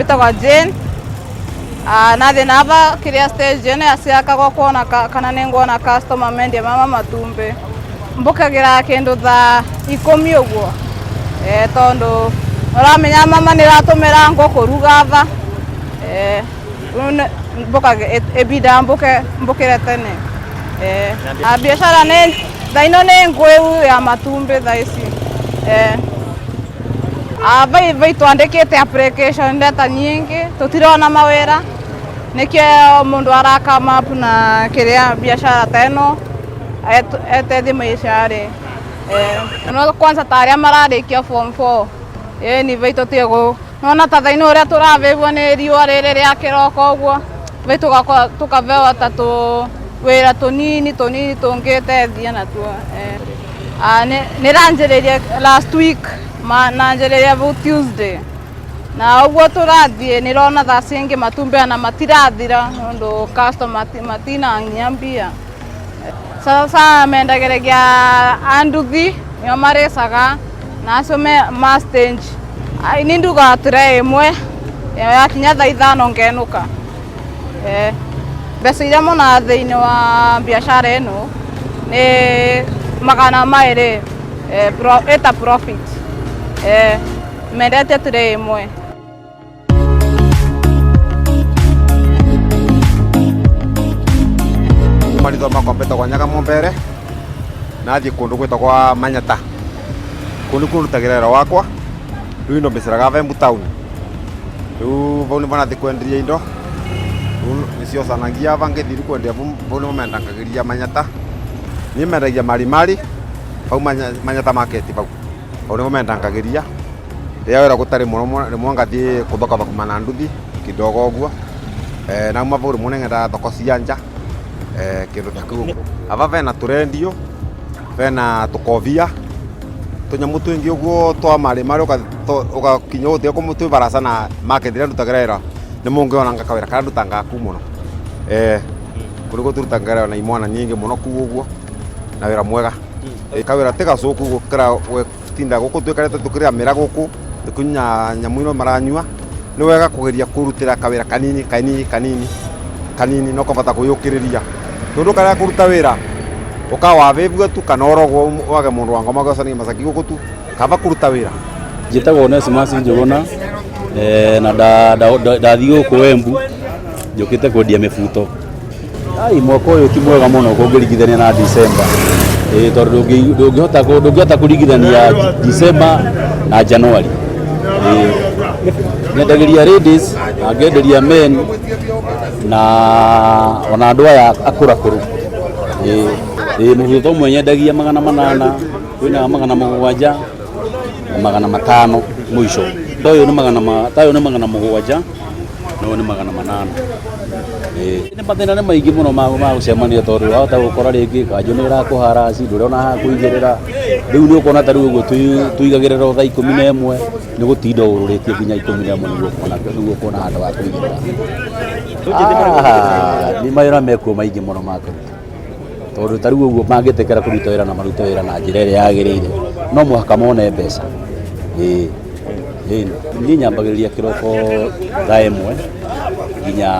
Mbitagwa Jane. Nathi nava kiria stage ino ya ciakagwa kuona kana ninguona customer mendie mama matumbi. Mbukagira kindu thaa 10 uguo. Tondu uramenya mama niratumira ngũ kuruga ava. Ibida mbukire tene. Biashara ni thaa ino ni ngwiu ya matumbi thaa ici. Vai twandikite application ndeta nyingi tutirona mawira nikio mundu arakama up na kiria biashara ta ino etethi maisha ri. No kwanza ta aria mararikia form 4 ni vai tutiego nona ta thaa ino uria turavivwo ni riua riri ria kiroko uguo vai tukavewa ta tu wira tunini tunini tungitethia natuo. Niranjiririe last week nanjiririe vau Tuesday na uguo turathie nirona thaa cingi matumbi ana matirathira nondu customer matinangia mbia. Sasa mendageregia anduthi nio maricaga na acio ma stage. Ni ndugaga tray imwe yakinya thaa 5 ngenuka. Mbeca iria monaga thiini wa biashara ino ni 200 ita profit. Mendete tray imwe. Marithwa makwa mbetagwo Nyaga Mumbere nathie kundu gwitagwa Manyata kundu kuu ndutagira wira wakwa riu indo mbiciraga Embu town riu vau nivo nathie kwenderia indo riu niciocanagia ava ngithii riu kwendia vau nivo mendangagiria Manyata nie mendagia marimari vau Manyata market vau vau nivo mendangagiria riria wira gutari muno rimwe ngathie kuthokathokoma na nduthi kidogo uguo nauma vau rimwe ning'endaga thoko cia nja kindu ta kiu ava vena turendio vena tukovia tunyamu twingi uguo twa marimari ugakinya utige twi baraca na market iria ndutagira wira ni mungionanga kawira karia ndutangaga kuu muno kuu nikuo turutaga wira na imwana nyingi muno kuu uguo na wira mwega kawira ti gacuku gukira gwitinda guku twikarite tukiriamira guku tukunywa nyamu ino maranyua ni wega kugeria kurutira kawira kanini kanini kanini kanini no kobata kwiyukiriria tondu karia kuruta wira ukawavivua tu kana orogwo wage mundu wa ngoma gwecania macaki guku tu kaba kuruta wira. Njitagwo Onesmus Njuguna na ndathii guku Embu njukite kwendia mibuto. Ai mwaka uyu ti mwega muno kungĩringithania na December tondu ndũngĩhota kũringithania December na January. Nyendagĩria ladies na ngenderia men na ona andũ aya akũrakũrũ. Mũbuto ũmwe nyendagia 800 kwĩna 700 na 500 mũico. Ta ũyũ nĩ 700 na ũyũ nĩ 800. Nĩ mathĩna nĩ maingĩ mũno ma gũcemania tondũ wahota gũkora rĩngĩ kanjũ nĩ ĩrakũharaci ndũrona ha kũigĩrĩra rĩu nĩ ũkuona ta rĩu ũguo tũigagĩrĩra o thaa 11 nĩ gũtinda ũrũrĩtie nginya 11 nĩguo ũkuona handũ ha kũigĩrĩra. Nĩ mawĩra mekuo maingĩ mũno ma kũruta tondũ ta rĩu ũguo mangĩtĩkĩra kũruta wĩra na marute wĩra na njĩra ĩrĩa yagĩrĩire no mũhaka mone mbeca. Niĩ nyambagĩrĩria kĩroko thaa 1 nginya